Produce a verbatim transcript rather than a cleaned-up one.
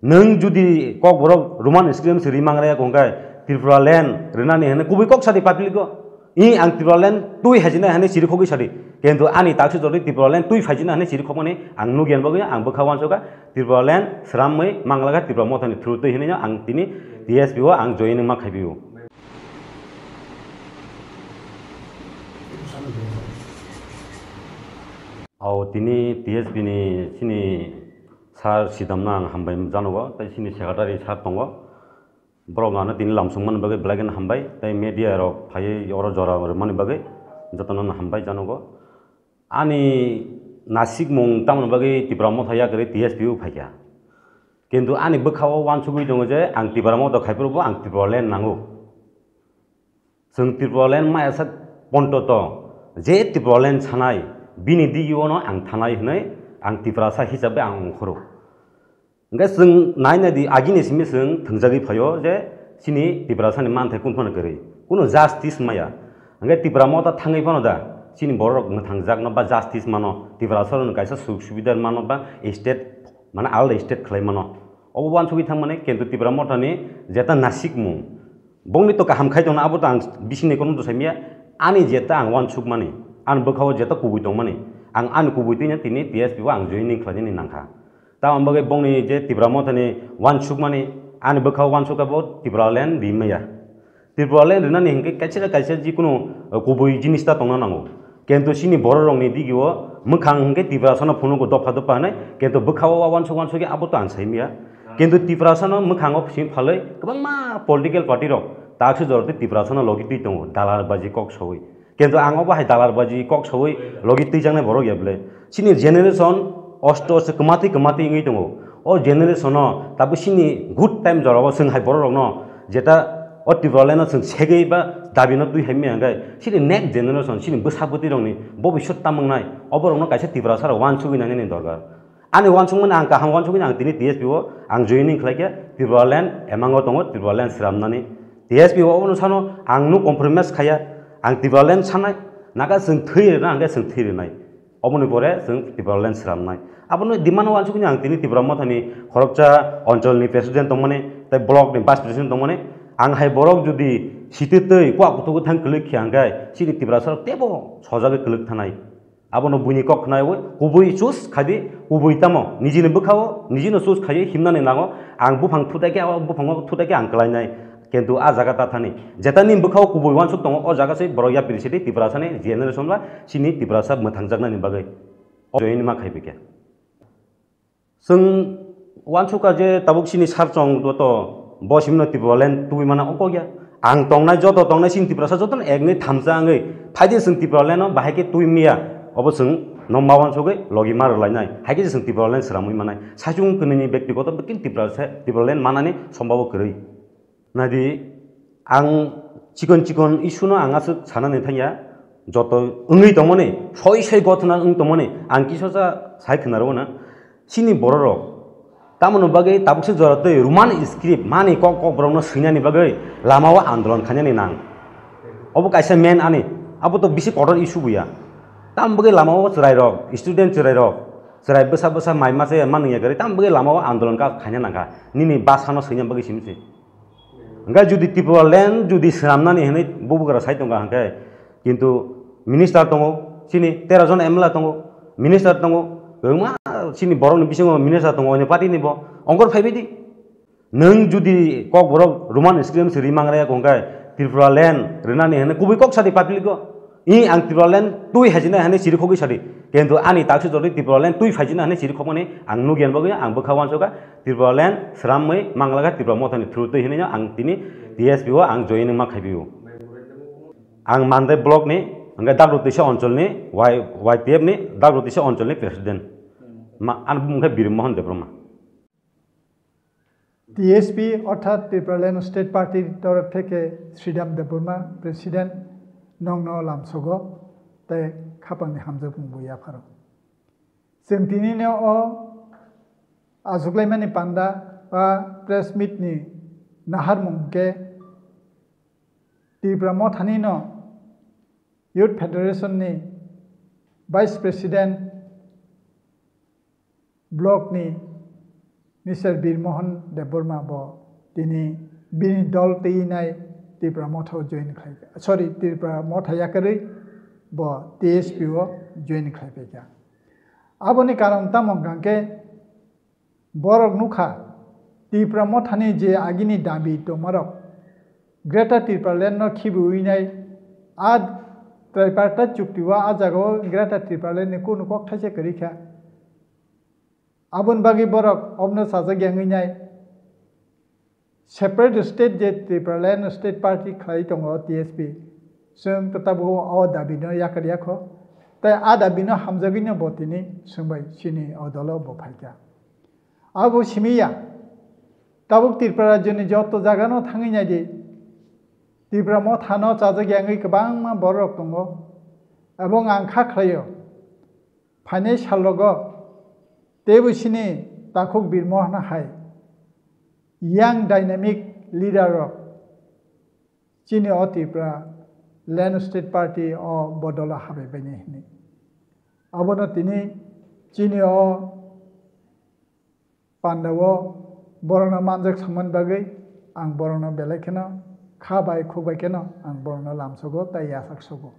Nwng judi Kokborok Roman script se ri mangraya kongkha Tripura land rinani hwnwi kubui kok sadi public o. I ang Tripura land twi hajina hwnwi siri khogwi sadi. Kintu ani taksi jodi Tripura land twi phaijina hwnwi siri khokmani ang nugyan bagwi ang bwkha uansukha Tripura land sramwi manglakha Tripura mothani through twi hwnwi ang tini T S P o ang joining ma khaibio. Ao tini T S P ni chini sir Sidamno ang hambai janogo, tei chini secretary sir tongo. Borok ano tini lamsong mani bagwi belai kheno hambai, tei media rok phaiwi oro jora rwmani bagwi jotono no hambai janogo. Ani nasikmung tamoni bagwi Tipra motha yakarwi T S P o phaikha. Kintu ani bwkha o uansugwi tongo je ang Tipra motha khaiphuru bo ang Tripura land nango. Chwng Tripura land maya sak ponto to, je Tripura land sanai, bini digi ono ang thanai hwnwi ang Tiprasa hisabe ang ongkhoro. Hwnkhe chwng nai nai di, agini simi chwng thwngjagwi phaio je chini Tiprasani manthai kunu phano kwrwi, kunu justice maya. Hwnkhe Tipra motha thangwi phano da chini borok mwthangjakno ba justice mano, Tiprasarokno kaisa suk subida mano ba state, mane alda state khlai mano. Obo uansugwi thangmani, kintu Tipra mothani jeta nasikmung, bongni to kaham khai tongna, abo to ang bisingni kono to saimya. Ani jeta ang uansukmani, ani bwkha o jeta kubui tongmani, ang ani kubui twino tini T S P o ang joining khlainani nangkha. Tamoni bagwi bongni je Tipra mothani uansukmani, ani bwkha o uansukha bo Tripura land rimaya. Tripura land rinani hinkhe kaisa na kaisa jikunu, uh, kubui jinis ta tongna nango. Kintu chini bororokni digio mwkhang hinkhe Tiprasano phunugo dopha dopha hinwi, kintu bwkha o uansuk uansukhe abo to ang saimya. Kintu Tiprasano mwkhango simi phalwi kwbangma political party rok taksi jora twi Tiprasano logi twi tongo, dalar baji kok sawi. Kintu ang obo hai dalar baji kok sawi logi twijaknai borok ya bwle. Chini generation osto osto kwmatwi kwmatwi wngwi tongo. O generation o tabuk chini good time jorao chwng hai borok rokno jeta o Tripura land no chwng segwi ba dabi no twi hai maya hwnkhe chini next generation chini bwsa bwtwi rokni bobiswt tamo wngnai obo rokno kaisa Tiprasa rok uansugwi nani ni dorkar. Ani uansukmani ang kaham uansukmani ang tini T S P o ang joining khlaikha, Tripura land emango tongo, Tripura land sramnani. T S P o obono sano ang no compromise khaya, ang Tripura land sanai, naga chwng thwi rwna hwnkhe chwng thwi rwnai. Oboni pore chwng Tripura land sramnai. Abono demand uansukmani ang tini Tripura mothani khoroksa oncholni president tongmani, tei block ni vice president tongmani, ang hai borok jodi sitwi twi kuak kuthuk thang kwlwk khe hwnkhe chini Tiprasa rok teibo sojagwi kwlwk thanai. Abono buini kok khnaui kubui choose khaidi, kubui tamo nijini bwkhao nijino choose khaiwi himnani nango, ang buphang thutai khe, o buphango thutai khe ang klainai, kintu a jaga ta thani jeta nini bwkhao kubui uansuk tongo, o jaga se borok yapri sidi Tiprasani generation ba chini Tiprasa mwthangjaknani bagwi o join ma khaibai khe. Chwng uansukha je tabuk chini sir chong joto bo simino Tripura land tubui mana ongkok ya. Ang tongnai joto tongnai chini Tiprasa jotono ek wngwi thamsa wngwi phaidi chwng Tripura land no bahai khe tubui maya. Obo chwng no ma uansugwi logi ma rwlainai. Hai khe je chwng Tripura land sramwi manai. Saichung kwnwini bektigoto bekin Tiprasa, Tripura land manani sombabo kwrwi. Naidi, ang chikon chikon issue no ang aswk sanani thangya, joto wngwi tongmani, soi soi gothona wng tongmani, ang kisa sa sai khna rwna, chini bororok tamoni bagwi tabuk se jora twi Roman script mani kok kok borokno swinani bagwi lamao andolon khainani nang. Obo kaisa main ani, abo to bisi kotor issue buya. Tamoni bagwi lamao chwrairok, student chwrairok, chwrai bwsa bwsa mai masa ya manwi ya kwrwi, tamoni bagwi lamao andolon ka khaina nangkha, nini bwsano swina bagwi simi se. Hwnkhe judi Tripura land judi swnamnani hinwi bubagra sai tongkha hwnkhe, kintu minister tongo, chini tero jon M L A tongo, minister tongo, kwbangma chini borokni bisingo minister tongo, oini party ni bo ongkor phaibai di. Nwng judi Kokborok Roman script se ri mangraya hwnkhe Tripura land rinani hinwi kubui kok sadi public o. I ang Tripura land twi hajina hinwi siri khogwi sadi. Kintu ani taksi jodi Tripura land twi phaijina hinwi siri khokmani ang nugyan bagwi ang bwkha uansukha Tripura land sramwi manglakha Tripura mothani through twi hinwi ang tini T S P o ang joining ma khaibio. Ang Mandai block ni, hwnkhe Dagrotisa oncholni Y-, Y T F ni Dagrotisa oncholni president. Ma, ani bumung khe Birim Mohon Debbarma. T S P orthat Tipraland State Party ni torop theke Sridham Debbarma, President, nongno lamsogo tei khapangni hamjakmung bo yapharo. Chwng tinino o achuklaimani panda ba press meet ni naharmung khe Tipra Mothani no Youth Federation ni Vice President, block ni Mister Bir Mohan Debbarma bo tini bini dol twi nai Tipra Motha o join khlai, sorry, Tipra Motha yakarwi bo T S P o join khlai paikha. Aboni karon tamo hwnkha khe borok nukha Tipra Mothani je agini dabi tongmarok Greater Tipraland no khibiwi nai a Tripartite chukti o a jaga o Greater Tipraland ni kunu kok thaisa kwrwi kha. Aboni bagwi borok obno chajak yangwi nai separate state je Tipraland State Party khlai tongo T S P, chwng to tabuk o dabi no yakar yakho. Tai a dabi no hamjagwi no bo tini swngbai chini o dolo bo phaikha. Abo simi ya, tabuk Tripura rajyoni joto jaga no thangwi nai di, Tipra Motha no chajak yangwi kwbangma borok tongo, ebong ang kha khlaio. Phainai salrogo teibo chini takhuk Bir Mohan hai young dynamic leader rok chini o Tipraland State Party o bodolo habai bainai hwnwi. Abono tini chini o pandao borokno manjak samani bagwi ang borokno belai kheno kha bai khuk bai kheno ang borokno lamsogo tai yachak sogo.